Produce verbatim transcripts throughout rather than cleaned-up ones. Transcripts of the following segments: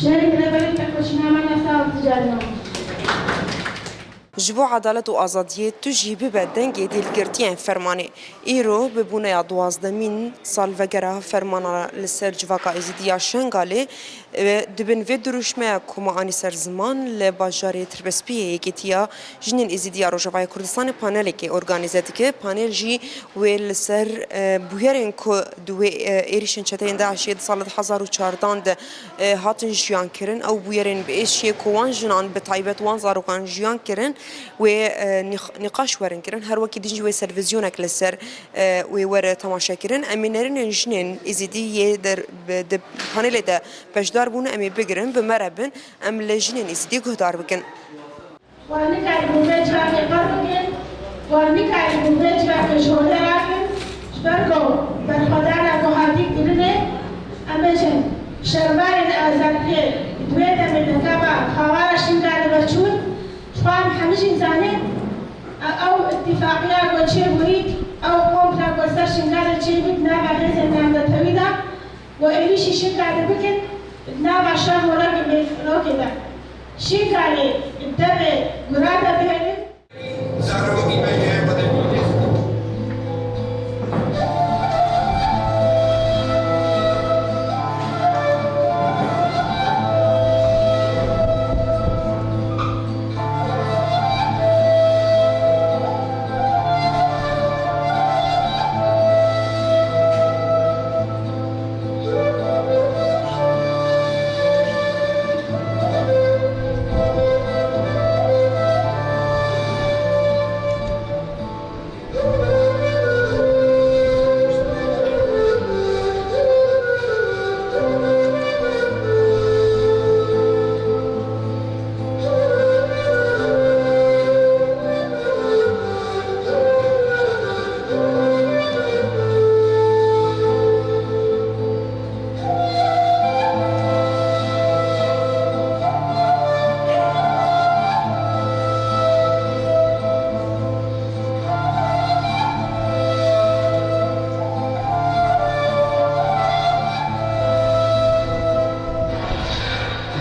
Şerî rêberê Tekoşîna me ne sağlık ticarına. Ji bo edalet û azadiyê tu jî bibe dengê dîlgirtiyên fermanê. Îro bi bûneya duwazdemîn salvegera fermana li ser civaka Êzidî ya Şengalê, e, di bin vê dirûşmeya ku me anî ser ziman li bajarê Tirbespiyê Yekîtiya Jinên Êzidî ya Rojavayê Kurdistanê panelekê organîze dike. Panel jî wê li ser, e, bûyerên ku di wê, e, êrîşên çeteyên DAIŞê di sala du hezar û çardan de, e, hatin jiyan kirin, ew bûyerên bi êşiyê ku wan jinan, bi taybet wan zarokan jiyan kirin, wê, e, nîq-, nîqaş werin kirin. Her wekî din jî wê servîzyonek li ser, e, wê were temaşe kirin. Em ê nerînên jinên Êzidî yê der-, bi-, di panelê de beşdar bûne, em ê bigirin, bi me re bin, em li jinên Êzidî guhdar bikin. Wan nikaribû vê civakê qet bikin, wan nikaribû vê civakê ji holê rakin, ji ber ku berxwedana ku hatî kirinê, em bêjin, şervanên azadiyê di wê demê de gava xawara Şingalê ve çûn, ji xwe em hemî jî zanin, ew îtîfaqiya ku çêbûyî, ew kompla ku ser Şingalê çêbû di nava hêzên navnetewî de, Ku êrîşî Şingalê bikin, di nava şer û rokê, rokê de Şingalê bi devê gura de bihêlin.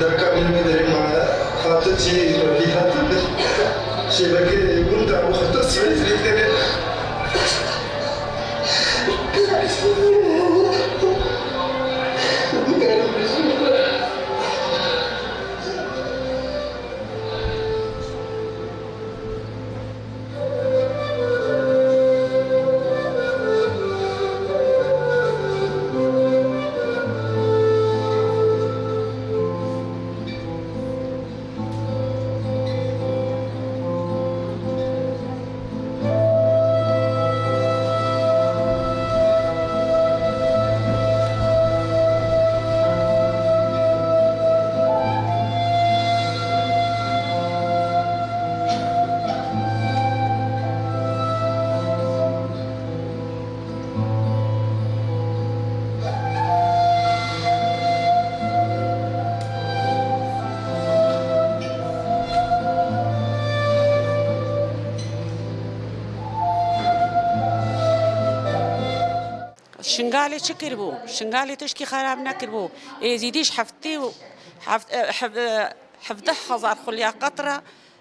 Derka min me derê maye, hatin çê îrolî hatin bir şêvekê winda û hatin swêz lê dikeve. Şingalê çi kiribû? Şingalê tişkî xerab nekiribû. Êzîdî ji heftê û heft-, e, hev-, e, hevdeh hezar xulya qet re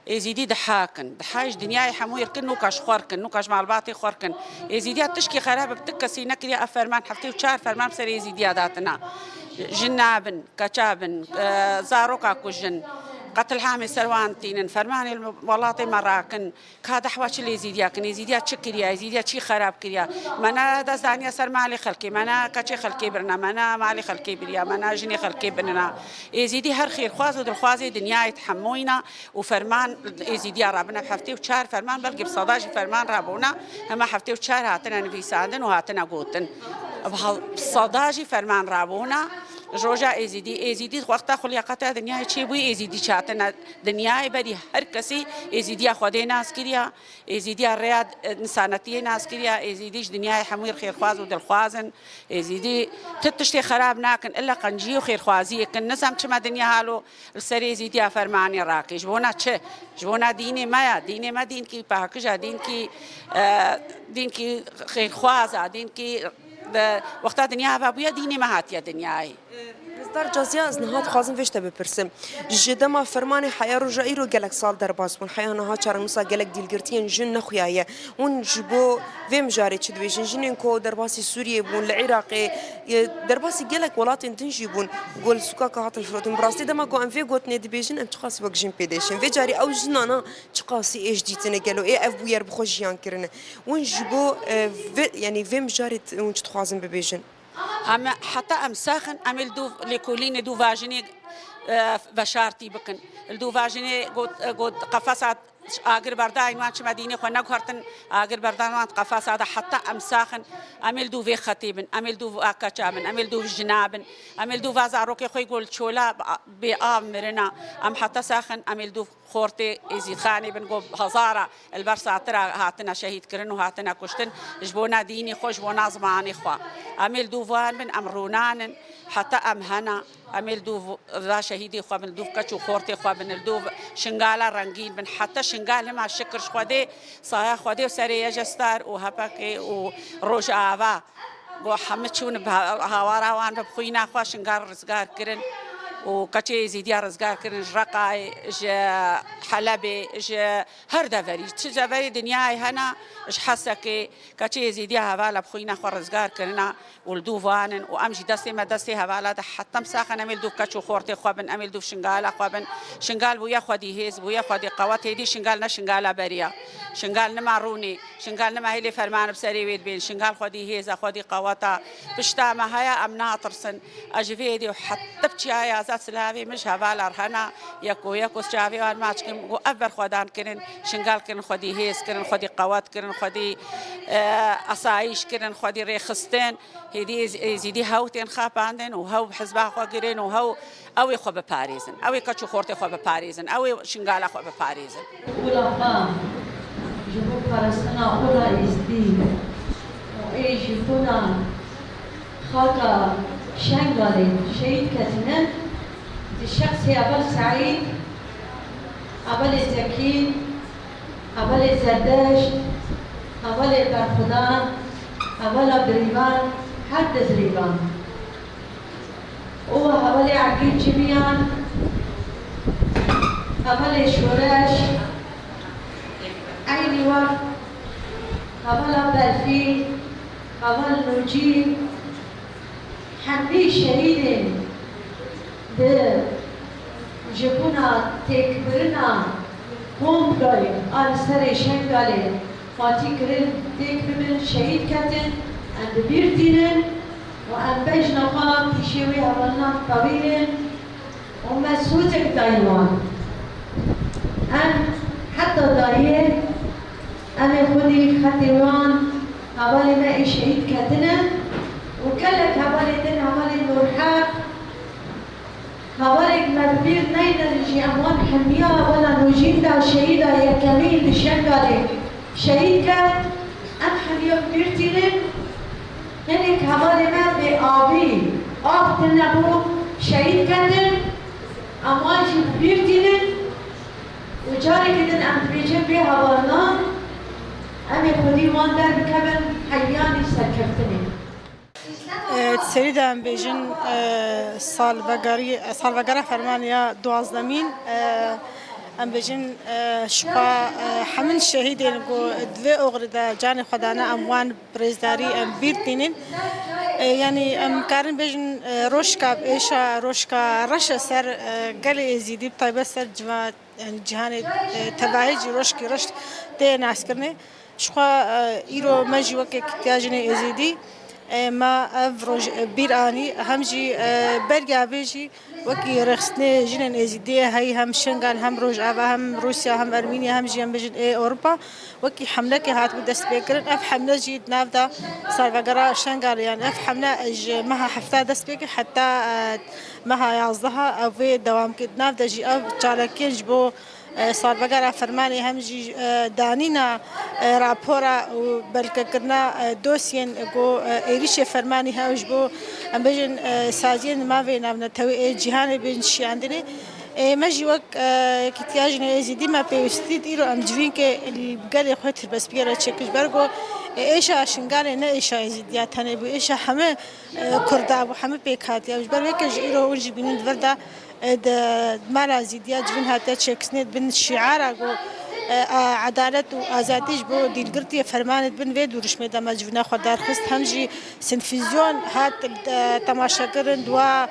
Êzîdî diha kin. Diha ji dinyayê hemûyê kin, nûka ji xwe kin, nûka ji malbatê xwe kin. Êzîdiya tişkî xerab bi ti kesî nekiriye. Ev ferman heftê û çar ferman bi ser Êzîdiya datina. Jin nabin, keça bin, e, zaroka kujin, qetilhamê ser wan tînin, fermanê li welatê me rakin. Ka dehwa çi li Êzîdiya kin? Êzîdiya çi kiriye? Êzîdiya çi xerab kiriye? Me ne dest daniye ser malê xelkê, me ne keçê xelkê birine, me ne malê xelkê biriye, me ne jinê xelkê birine. Êzîdî her xêrxwaz û dilxwazê dinyayê di hemûyî ne û ferman Êzîdiya rabine bi heftê û çar ferman, belkî bi seda jî ferman rabûne, hema heftê û çar hatine nivîsandin û hatine gotin. Bi hal-, bi seda jî ferman rabûne, ji roja Êzîdî, Êzîdî wexta xulya qeta dinyayê çêbûyî, Êzîdî çatine dinyayê, berî her kesî Êzîdiya Xwedê nas kiriye. Êzîdiya rêya, e, insanetiyê nas kiriye, Êzîdî ji dinyayê hemû xêrxwaz û dilxwaz in. Êzîdî ti tiştê xerab nakin, illa qenciyê û xêrxwaziyê kin. Nizam çima dinya halo li ser Êzîdiya fermanê rake. Ji bona çi? Ji bona dînê me ya. Dînê me dînkî pakij a, dînkî, e, dînkî xêrxwaz a, dînkî, e, wexta dinya heva bûye, dînê me hatiye dinyayê. Dar Caziya, ez niha dixwazim vê ji te bipirsim. Ji dema fermanê heya roja îro gelek sal derbas bûn. Heya niha çarenûsa gelek dîlgirtiyên jin nexuyaye. Hûn ji bo vê mijarê çi dibêjin? Jinên ku derbasî Sûriyê bûn, li Iraqê, e, derbasî gelek welatên din jî bûn, ku li sokaka hatin firotin. Bi rastî dema ku em vê gotinê dibêjin, em çiqas wek jin pê dêşin. Vê carî ew jinana çiqasî êş dîtine gelo? Ê ev bûyer bi xwe jiyan kirine. Hûn ji bo, e, vê, yanî vê mijarê t-, hûn çi dixwazin bibêjin? Em heta em sax in, em ê li dû lêkolînê dû vajinê, e, veşartî bikin. Li dû vajinê got, got qefesa agir berdayên wan çima dînê xwe neguhertin, agir berdan wan qefesa de heta em sax in, em ê li dû vê xetê bin, em ê li dû va keça bin, em ê li dû jina bin, em ê li dû va zarokê xwe ku li çola bê av mirina, em heta sax in, em ê li dû xortê Êzîdxanê bin ku hezara li ber satira hatine şehîd kirin û hatine kuştin ji bona dînê xwe, ji bona zimanê xwe. Em ê li dû van bin, em rûnan in, heta em hene, em ê li dû va şehîdê xwe bin, li dû keç û xortê xwe bin, li dû Şingala rengîn bin, heta Şingal hima şikir ji Xwedê, saya Xwedê û serê YJSTAR û HPKê û Rojava. Ku hemû çûn bi ha-, hawara wan ve bi xwîna xwe Şingal rizgar kirin û keçê Êzîdiya rizgar kirin ji Reqayê, ji Helebê, ji her deverî, çi deverî dinyayê hene, ji Hesekê keçê Êzîdiya hevala bi xwîna xwe rizgar kirina û li dû van in û em jî destê me destê hevala de hetem sax in, em ê li dû keç û xortê xwe bin, em ê li dû Şingala xwe bin. Şingal bûye xwedî hêz, bûye xwedî qewet, hêdî Şingal ne Şingala beriya. Şingal nima rûnê. Şingal nima hêlê ferman bi serê wê dibên. Şingal xwedî hêz e, xwedî qewet e. Pişta me heye, em natirsin. Ez ji vê êdî û heta bi çiya yaza silavê min ji hevala re hene. Yeko yeko çavê wan maç kim. Got ev berxwedan kirin. Şingal kirin, xwedî hêz kirin, xwedî qewet kirin, xwedî, e, asayîş kirin, xwedî rêxistin. Hêdî êz-, êzîdî hew tên xapandin û hew bi hizba xwe girin û hew Ew ê xwe biparêzin. Ew ê keç û xortê xwe biparêzin. Ew ê Şingala xwe biparêzin. Ola xwe ji bo parastina ola Êzidî û ê ji bona xaka Şengalê şehîd ketine, di şexsê Heval Seîd, Hevalê Zekî, Hevalê Zerdeşt, Hevalê Berxwedan, Hevala Birîvan, her di Birîvan. û hevalê Ergîn Çimiyan, hevalê Şoreş, eynî wext hevala Berfî, heval Nûcî, hemî şehîdên di ji bona têkbirina komployê a li serê Şengalê hatî kirin, têk bibin, şehîd ketin, em bi bîr tînin û em bejna xwe pîşê wê hevalina qewînin û me sozek dayî wan. Em heta dayê, em ê xwedî xetê wan, hevalê me ê şehîd ketine û gelek hevalê din, hevalê Nûrheq, Hevalek me bi bîr neynin jî, em wan hemiya hevala Nûjîn de şehîda yekemîn di Şengalê şehîd ket. Em hemiya bi bîr tînin. Hinek hevalê me bê avî, av tune bû, şehîd ketin. Em wan jî bi bîr tînin. Û carekî din em dibêjin vê hevalnan, em ê xwedî wan derbikevin heyanî serkeftinê. E, di serî de em bêjin, e, salvegerî-, salvegera fermanê ya duwazdemîn, e, em bêjin, e, ji xwe, e, hemin şehîdên ku di vê oxirî de canê xwe dane, em wan bi rêzdarî em bîr tînin. E, yanî em karin bêjin, e, rojka bi êşa, rojka reş e ser, e, gelê Êzîdî, bi taybet ser civa-, yanî cîhanê, e, tevahî jî rojkî reş tê naskirinê. Ji xwe, e, îro me jî weke Kitiya Jinê Êzîdî, e, me ev roj, e, bîr anî. Hem jî, e, beriya vê jî wekî rêxistinê jinên Êzîdiyê heyî hem Şengal, hem Rojava, hem Rûsya, hem Ermîniya, hem jî em bêjin ê Ewropa wekî hemlekê hatibû destpêkirin. Ev hemle jî di nav de salvegera Şengalê, yanî ev hemle ji meha hefta dest pê kir heta, e, meha yazdeha ew vê dewam kir. Di nav de jî ev çalakiyên ji bo e, salvegera fermanê hem jî, e, danîna, e, rapora û belkekirina, e, dosyên ku, e, êrîşê fermanî hew ji bo, em bêjin, e, saziyên mavê navnetewî ê cîhanê bên şiyandinê. Ê me jî wek, e, Yekîtiya Jinê Êzîdî me pêwîstî di îro em civînkê li gelê xwe tirbestbûye re çêkir. Ji ber ku Êşa Şingalê ne êşa Êzîdiya tenê bû, êşa heme, e, Kurda bû, heme pêk hatiye. Ji ber wê ke ji îro hûn jî bînin di vir de, e, di mala Êzîdiya civîn hatiye çêkirinê, di bin şiara ku, e, a, edalet û azadî ji bo dîlgirtiyê fermanê di bin vê duruşmê de me civîna xwe derxist. Hem jî sinfîzyon hat, e, temaşekirin, dua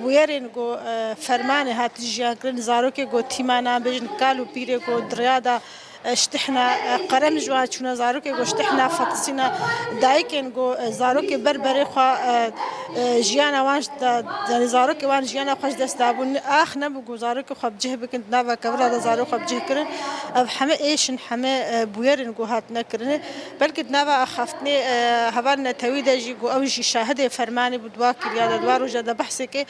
bûyerên ku, e, fermanê hat jiyan kirin, zarokê ku tîmana, bêjin kal û pîrê ku di riya de e, ji tihna, e, qerem ji wan çûne, zarokê ku ji tihna fetisîne, dayikên ku, e, zarokê ber berê xwe, e, e, jiyana wan ji de, yanî zarokê wan jiyana xwe ji dest dabûn. Ax nebû ku zarokê xwe bi cih bikin, di nava kevira de zarokê xwe bi cih kirin. Ev heme êş in, heme, e, bûyer in ku hatine kirinê. Belkî di nava axaftinê, e, heval netewî de jî ku ew jî şahidê fermanê bû, di wa kiriya de, di wa roja de behsê ke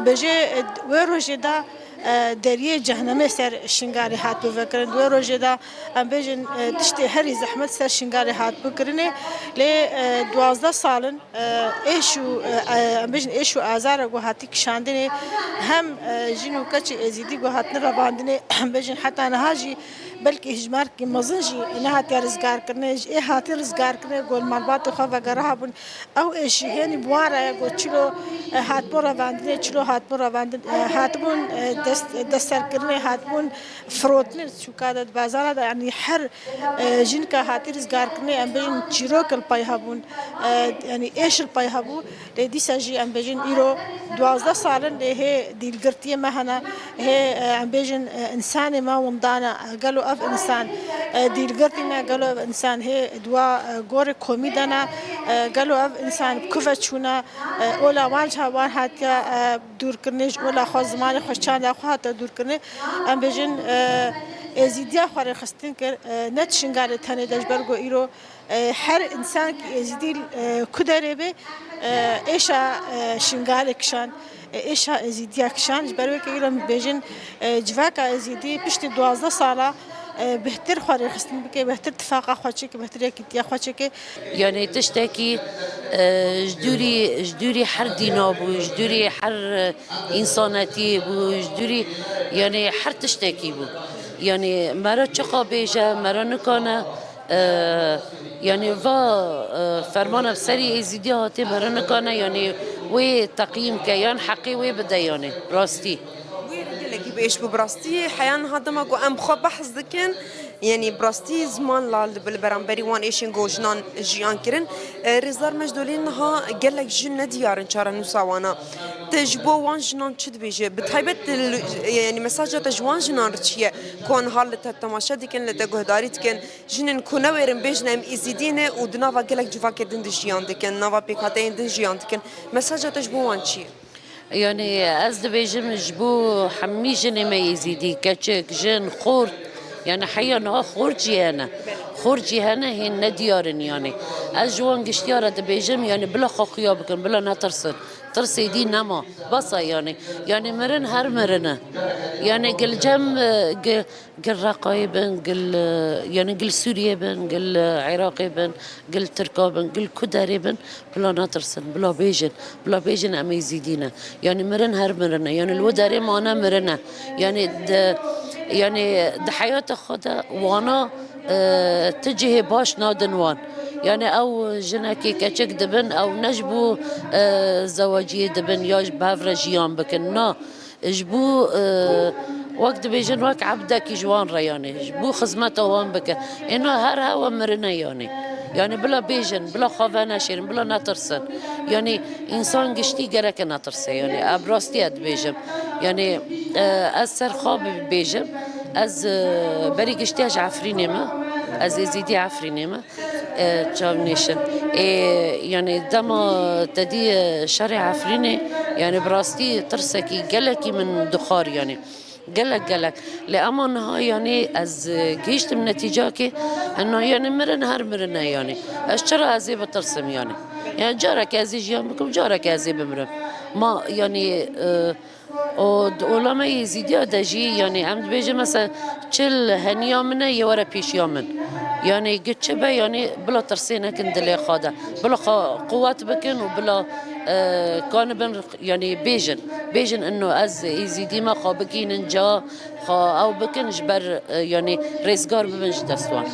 bêje, e, wê rojê de e, deriyê cehnemê ser Şingalê hatibû vekirin. Di wê rojê de, em bêjin, e, tiştê herî zehmet ser Şingalê hatibû kirinê. Lê, e, duwazdeh sal in, e, êş û, e, e, em bêjin êş û azara ku hatî kişandinê, hem, e, jin û keçê Êzîdî ku hatine revandinê, em bêjin heta niha jî belkî hijmarkî mezin jî nehatiye rizgarkirinê, ji ê hatî rizgarkirinê ku li malbatê xwe vegerihabûn. Ew êşî hênî bi wan re ye ku çilo, e, hatibûn revandinê, çilo hatibûn revandin, e, hatibûn, e, dest, destserkirinê, hatibûn firotinê sûka de, di bazara de, yanî her, e, jinka hatî rizgarkirinê, em bêjin çîrok li pey hebûn, e, yanî êş li pey hebû. Lê dîsa jî em bêjin îro duwazdeh sal in lê hê dîlgirtiyê me hene, hê, e, em bêjin, e, însanê me winda ne. Gelo ev însan, e, dîlgirtî ne, gelo ev însan hê di wa, e, gorê komî de ne, e, gelo ev însan bi ku ve çûne, e, ola wan ji wan hatiye, e, dûrkirinê, ji ola xwe, zimanê xwe, çanda xwe hatiye dûrkirinê. Em bêjin, e, Êzîdiya xwe rêxistin kir, e, ne di Şingalê tenê de, ji ber ku îro E, her însankî Êzîdî, e, ku derê be, e, êşa, e, Şingalê kişand, e, êşa Êzîdiya kişand. Ji ber wê ke îro em bêjin, e, civaka Êzîdî piştî duwazdeh sala, e, bêhtir xwe rêxistin bike, bêhtir tifaqa xwe çêke, bêhtir yekîtiya xwe çêke. Yanî tiştekî, e, ji dûrî, ji dûrî her dîna bû, ji dûrî her, e, însanetiyê bû, ji dûrî, yanî her tiştekî bû. Yanî mera çiqa bêje, mera nikane, E, yanî va, e, fermana bi serî Êzîdî hatê merinikane, yanî wê teqyîm ke, yan heqê wê bide, yanî rastî. Wê re gelekî bi êş bû bi rastî. Heya niha dema ku em xwe behs dikin, yanî bi rastî ziman la li, li beramberî wan êşên ku jinan jiyan kirin. E, Rêzdar Mecdolî niha gelek jin nediyar in çarenûsa wana. Te ji bo wan jinan çi dibêje? Bi taybet, yanî mesaja te ji wan jinan re çi ye? Ku niha li te temaşe dikin, li te guhdarî dikin. Jinên ku newêrin bêjin em Êzîdî ne û di nava gelek civakê din de jiyan dikin, nava pêkhateyên din jiyan dikin. Mesaja te ji bo wan çi ye? Yanî ez dibêjim ji bo hemî jinê me Êzîdî, keçik, jin, xort, yanî heya niha xort jî hene. Xort jî hene, hên nediyar in yanî. Ez ji wan giştiya re dibêjim, yanî bila xwe xuya bikin, bila netirsin. Tirsê dî nema. Bes e yanî. Yanî mirin her mirin e. Yanî gil cem, e, gi-, Gil Reqayê bin, gil, e, yanî gil Sûriyê bin, gil, e, Iraqê bin, gil Tirka bin, gil ku derê bin, bila netirsin, bila bêjin, bila bêjin em Êzîdî ne. Yanî mirin her mirin e. Yanî li wê derê mane mirin e. Yanî di, yanî di heyata xwe de wana, e, ti cihê baş nadin wan. Yanî ew jinekê keçik dibin, ew ne ji bo, e, zeweciyê dibin ya ji bi hev re jiyan bikin. Na. Ji bo, e, wek dibêjin, wek ebdekî ji wan re, yanî ji bo xizmeta wan bike. Êna her hewa mirine, yanî. Yanî bila bêjin, bila xwe veneşêrin, bila netirsin. Yanî însan giştî gereke netirse, yanî ev rastî ye dibêjim. Yanî, e, ez ser xwe bibêjim, ez, e, berî giştî ez ji Efrînê me, ez Êzîdî Efrînê me. E, çav nêşin. E, yanî dema te dî, e, şerê Efrînê, yanî bi rastî tirsekî gelekî min dixwar, yanî gelek gelek. Lê ema niha, yanî ez, e, gihîştim netîcakê, hena, yanî mirin her mirin e, yanî. Ez çira ez ê bitirsim, yanî. Yanî careke ez ê jiyan bikim, careke ez ê bimirim. Ma, yanî, e, Û di olama Êzîdiya de jî, yanî em dibêjin, mesela çil heniya min e, yê were pêşiya min. Yanî gi çi be, yanî bila tirsê nekin dilê xwe de. Bila xwe quwet bikin û bila, e, kanibin, yanî bêjin. Bêjin, ino ez Êzîdî me, xwe bigihînin ca, xwe ew bikin ji ber, e, yanî rêzgar bibin ji dest wan.